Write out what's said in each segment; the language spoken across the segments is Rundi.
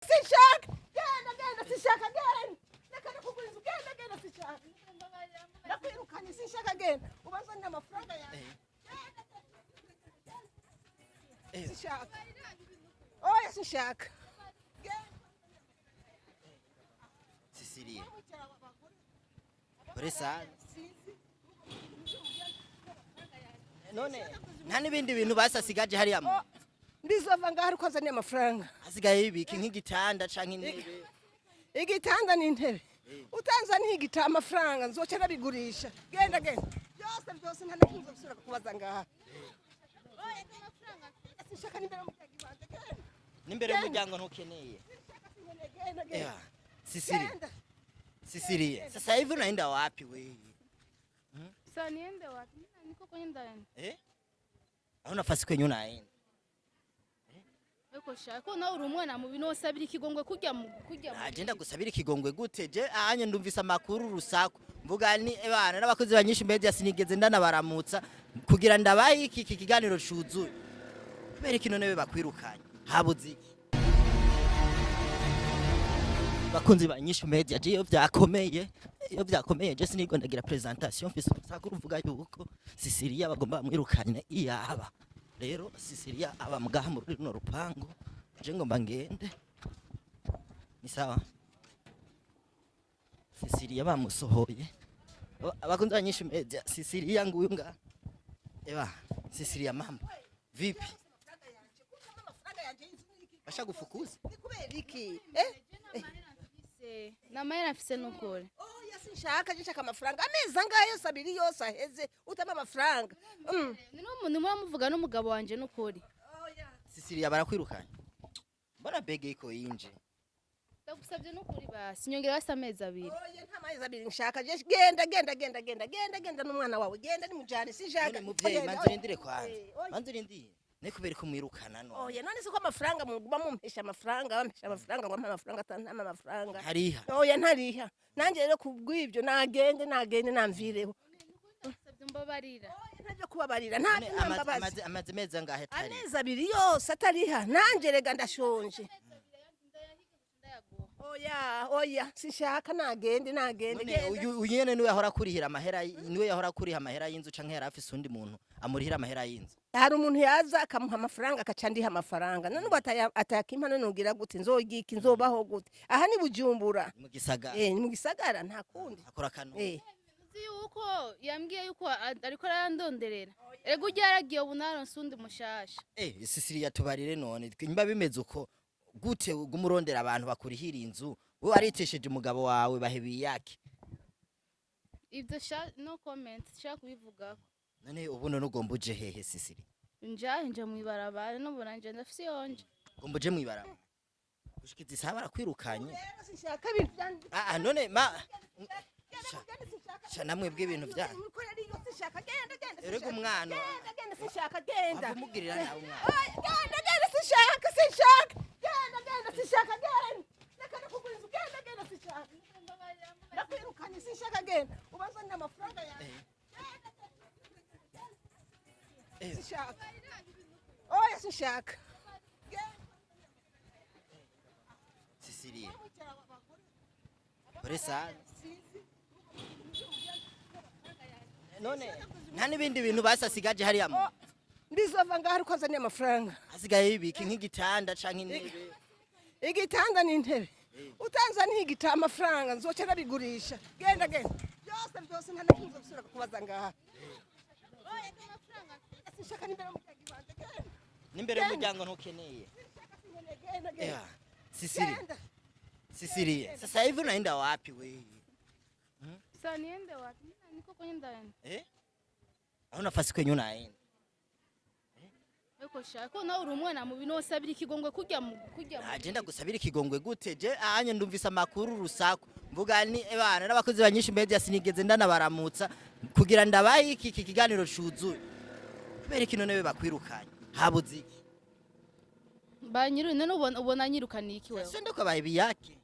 Sinshaka, genda, genda, sinshaka, genda. Reka ndakugura inzu. Genda, genda, sinshaka, ndakwirukanye, sinshaka, genda ubazanire amafaranga yawe. Sinshaka, oya, sinshaka. Sisilia, pole sana. None nta n'ibindi bintu basasigaje hariya mu Ndizova ngaho ariko azaniye amafaranga. Hasigaye ibiki? Nk'igitanda canke intebe? Igitanda n'intebe. Utanzaniye igita amafaranga, nzoca nabigurisha. Genda, genda, byose byose, nta nakimwe nzosubira kukubaza ngaha. Oya, sinshaka n'imbere y'umuryango iwanjye, genda. N'imbere y'umuryango ntukeneye? Genda, genda. Yeah. Sisilia. Genda. Sisilia, sasa hivi unaenda wapi wewe? Sasa niende wapi? Mimi niko kwenye ndani. Eh, hauna nafasi kwenye unaenda? Ariko shaka ko nawe uri umwana mubi, nosabira ikigongwe kurya mu. Agenda gusabira ikigongwe gute? Je anye ndumvise amakuru, urusaku, mvuga ni ebana n'abakozi ba Nyinshi Media, sinigeze ndanabaramutsa kugira ndabaye iki kiganiro cuzuye. Kubera iki none bakwirukanye? Habuze iki? Bakunzi ba Nyinshi Media, je iyo vyakomeye je sinigwa ndagira présentation. Mfise urusaku ruvuga yuko Sisilia bagomba bamwirukane. Iyaba rero Sisilia aba mugaha muri runo rupangu, je ngomba ngende. Ni sawa, Sisilia bamusohoye. Abakunzi ba Nyinshi Media, Sisilia nguyu nga. Eba Sisilia, mambo vipi? Basha gufukuza? Ni kubera iki, eh? Namahera mfise nukuri. Oya, sinshaka, je nshaka amafaranga. Amezi angahe yose abiri yose aheze utama amafaranga? Ni n'umuntu muramuvuga n'umugabo wanje nukuri. Sisilia, barakwirukanye, mbona bege iko inje. Ndagusabye nukuri, basi nyongera basi amezi 2. Oya, nta mezi 2 nshaka. Je genda, genda, genda, genda, genda, genda n'umwana wawe, genda nimujane, sinshaka. None muvyeyi, Genda, manzi oya. urindire kwanza. Oya. Manzi urindire, ne kubera ko mwirukana none? Oya, none siko amafaranga muguma mumpesha amafaranga, bampesha amafaranga ngo ampe amafaranga, atantama amafaranga. Hariha? Oya, ntariha. Nanjye rero kubw'ibyo nagende, nagende, namvireho. Ndagusabye, mbabarira. Oya, ntabyo kubabarira, ntabyo. None Ntambabazi. Amaze mezi angahe atariha? Amezi 2 yose atariha. Nanjye rega ndashonje. Oya, oya, sinshaka, nagende, nagende. None Genda. uyu nyene niwe yahora akurihira amahera, niwe yahora akuriha amahera y'inzu, canke yari afise undi muntu amurihira amahera y'inzu? Hari umuntu yaza akamuha amafaranga, akaca ndiha amafaranga. None ubu atayakimpa, none ugira gute? Nzogika, nzobaho gute? Aha ni Bujumbura. Ni mu gisagara. Eh, ni mu gisagara, nta kundi. Akora kano. Eh. Uzi yuko yambwiye yuko ariko arandonderera. Ego, ujya yaragiye, ubu naronse undi mushasha. Eh, Sisilia, tubarire none, nimba bimeze uko, gute ugumurondera abantu bakurihira inzu? Wowe waritesheje umugabo wawe, bahebiyake. Ibyo sha, no comment, shaka kubivugako. None ubu none ugomba uje hehe, Sisiri? Njahe nje mwibarabara, nubona nje ndafise yonje. Ugomba uje mwibarabara gushikiza isaha barakwirukanye? Rero sinshaka ibintu byanjye. Ah ah, none ma sha namwe bw'ibintu byanyu. Sinshaka, genda, genda. Erega umwana. Genda, genda, sinshaka, genda. Wava umugirira nawe umwana. Oya, genda, genda, sinshaka, sinshaka, genda, genda, sinshaka, genda. Reka ndakugura inzu. Genda, genda, sinshaka, ndakwirukanye, sinshaka, genda ubazanire amafaranga yawe. Sinshaka, oya, sinshaka. Sisilia, pole sana. None nta n'ibindi bintu basasigaje hariya mu Ndizova ngaho ariko azaniye amafaranga. Hasigaye ibiki? Nk'igitanda canke intebe? Igitanda n'intebe. Utanzaniye igita amafaranga, nzoca nabigurisha. Genda, genda, byose byose, nta nakimwe nzosubira kukubaza ngaha. Oya, sinshaka n'imbere y'umuryango iwanjye, genda. N'imbere y'umuryango ntukeneye? Genda, genda. Yeah. Sisilia. Genda. Sisilia, sasa hivi unaenda wapi wewe? Sasa niende wapi? Mimi niko kwenye ndani. Eh, hauna nafasi kwenye unaenda? Ariko shaka ko nawe uri umwana mubi, nosabira ikigongwe kurya mu. Agenda gusabira ikigongwe gute? Je anye ndumvise amakuru, urusaku, mvuga ni ebana n'abakozi ba Nyinshi Media, sinigeze ndanabaramutsa kugira ndabaye iki kiganiro cuzuye. Kubera iki none bakwirukanye? Habuze iki? Banyiru none ubona nyirukaniye iki wewe? Sende ko bahebiyake.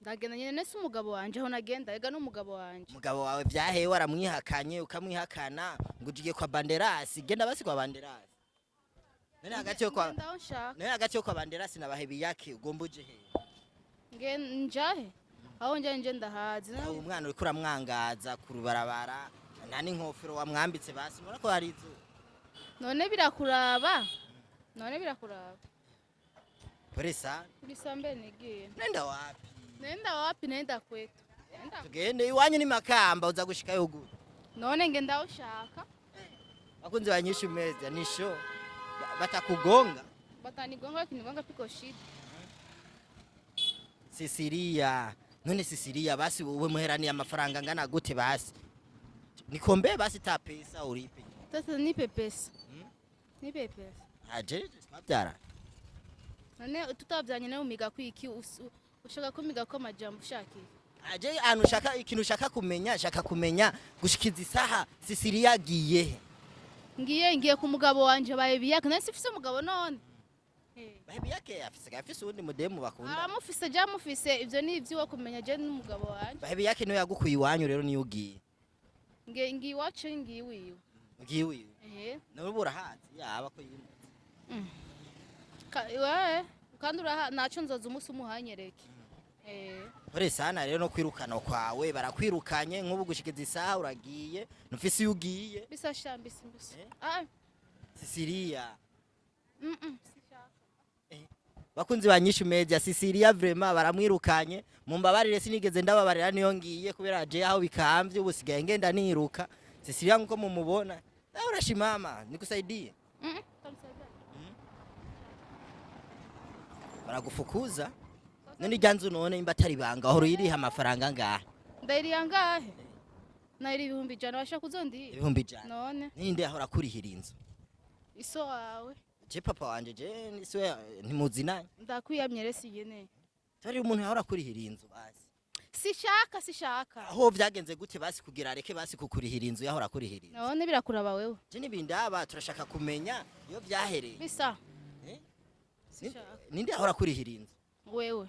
Ndagenda nyene, nese umugabo wanje aho nagenda, ega n'umugabo wanje. Umugabo wawe vyahewe, waramwihakanye, ukamwihakana ngo ugiye kwa Banderasi. Genda basi kwa Banderasi. None hagati yo kwa Ngenda aho nshaka. None hagati yo kwa Banderasi na Bahebiyake ugomba uje he? Nge njahe aho nja nje ndahazi. Aho umwana uriko uramwangaza ku rubarabara, nta n'inkofero wamwambitse, basi ubona ko hari izuba. None birakuraba, none birakuraba. Pole sana. Bisambe nigiye. Nenda wapi? Nenda wapi? Nenda kwetu. Nenda. Tugende iwanyu ni Makamba, uza gushikayo gute? None ngenda aho ushaka. Bakunzi ba Nyishu Media, ni show. Batakugonga. Batanigonga, kinigonga piko shida. Sisilia, none Sisilia, basi wowe muheraniye amafaranga angana gute? Basi nikombe basi ta pesa uripe. Sasa nipe pesa. Hmm? Nipe pesa. Aje twabyara. None tutabyanye nawe umiga kwiki? Ushaka kumiga ko amajambo ushaka iki? Aje ahantu ushaka ikintu ushaka kumenya, shaka kumenya gushikiza isaha Sisilia agiye he? Ngiye ku mugabo wanje baye biyaka nari sifise umugabo none. Baby yake afise uwundi mudemu bakunda. Aramufise, je amufise, ivyo ni ivy'iwe kumenya, je n'umugabo wanje. Baby yake niwe yagukuye iwanyu, rero niyo ugiye? Ngiye iwacu, ngiye iwiwe. Ugiye iwiwe? Ehe. Nawe urahazi yaba ko yimutse? We kandi uraha naco nzoza umunsi umuhanyereke. Pole sana rero no kwirukana kwawe, barakwirukanye nk'ubu gushikiza isaha uragiye ntufise iyo ugiye. Bisa sha mbisi mbisi. Eh? Ah. Sisilia. Sishaka. Bakunzi ba Nyishu Media, Sisilia vraiment baramwirukanye. Mumbabarire, sinigeze ndababarira, niyo ngiye kubera je aho bikamvye ubu sigaye ngenda niruka. Sisilia nkuko mumubona, nawe urashimama nikusaidie. Tamsaidia. Baragufukuza. None irya nzu, none imba atari banga, aho iriha amafaranga angahe? Ndayiriya ngahe? Nayiri 100,000, washaka uzondiye? 100,000? None. Ninde ahora akurihira inzu? Iso wawe. Je papa wanje, je nisiwe ntimuzinanye. Ndakwiyamye rero siyeneye. Tari umuntu yahora akurihira inzu basi. Sishaka, sishaka. Aho vyagenze gute basi kugira areke basi kukurihira inzu, yahora akurihira inzu? None birakuraba wewe. Je nibindaba, turashaka kumenya iyo vyahereye. Bisa. Eh? Sishaka. Ninde ahora akurihira inzu? Wewe.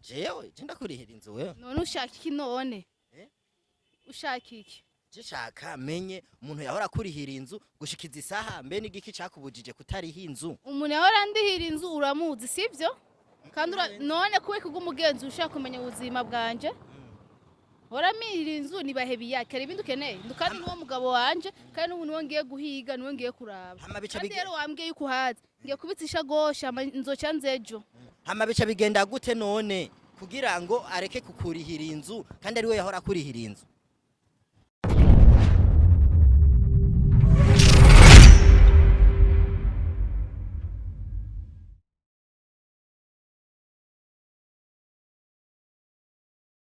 Jewe je ndakurihira inzu wewe? None ushaka iki none? Eh? Ushaka iki? Je shaka menye umuntu yahora akurihira inzu gushikiza isaha, mbe n'igiki cakubujije kutariha inzu? Umuntu yahora andihira inzu uramuzi, sivyo? Kandi none kuwe kubw'umugenzi ushaka kumenya ubuzima bwanje, horamira inzu nibahe biyake, hari ibindi ukeneye? Kandi n'uwo mugabo wanje, kandi n'ubu niwo ngiye guhiga, niwo ngiye kuraba. Hama bica Kandi rero wambwiye yuko uhazi, ngiye kubitsa ishagosha nzoca nzejo. Hama bica bigenda gute none kugira ngo areke kukurihira inzu kandi ari we yahora akurihira inzu?